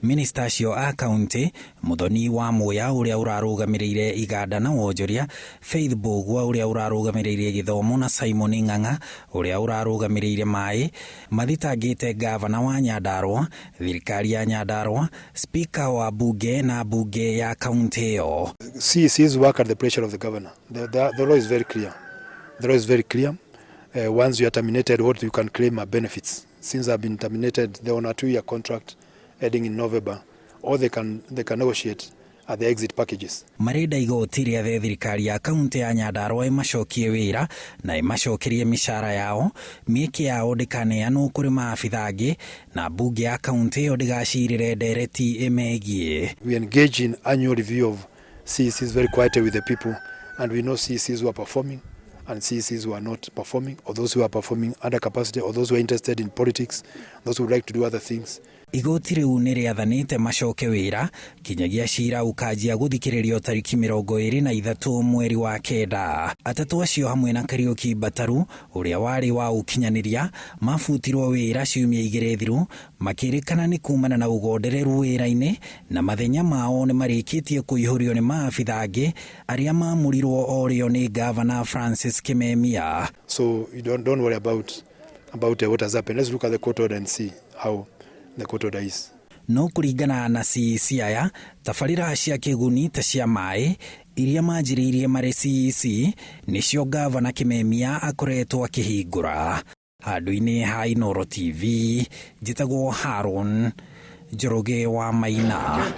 Minista acio a kaunti, Muthoni wa Muya ũrĩa ũrarũgamĩrĩire iganda na wonjoria, Faith Mbũgua ũrĩa ũrarũgamĩrĩire gĩthomo na Simon Ng'ang'a ũrĩa ũrarũgamĩrĩire maĩ, mathitangĩte ngavana wa Nyandarua, thirikari ya Nyandarua, spika wa bunge na bunge ya kaunti ĩyo. CECs work at the pressure of the governor. The law is very clear. The law is very clear. Once you are terminated, what you can claim are benefits. Since I've been terminated, they're on a 2-year contract ending in November, or they can negotiate at the exit packages. Marenda igoti rĩathe thirikari ya kaunti ya Nyandarua ĩmacokie wĩra na ĩmacokerie mĩcara yao, mĩeke yao ndĩkaneanwo kũrĩ maabitha angĩ na mbunge ya kaunti ĩyo ndĩgacirĩre ndereti ĩmegiĩ. We engage in annual review of CECs very quietly with the people, and we know CECs who are performing and CECs who are not performing, or those who are performing under capacity, or those who are interested in politics, those who would like to do other things. Igoti rĩu nĩ rĩathanĩte macoke wĩra kinyagia cira ũkanjia gũthikĩrĩrio tariki 23 mweri wa 9. Atatũ acio hamwe na Kariuki Mbataru ũrĩa warĩ wa ũkinyanĩria mabutirwo wĩra ciumia 2 thiru, makĩrĩkana nĩ kumana na ũgondereru wĩra-inĩ na mathenya mao nĩ marĩkĩtie kũihũrio nĩ maabitha angĩ arĩa mamũrirwo o rĩo nĩ ngavana Francis Kimemia. So you don't worry about what has happened. Let's look at the court order and see how the court order is. No kũringana na CEC aya, tabarĩra cia kĩguni ta cia maĩ iria manjĩrĩirie marĩ CEC nĩcio ngavana Kimemia akoretwo akĩhingũra. Handũ-inĩ ha Inooro TV, njĩtagwo Haron Njoroge wa Maina.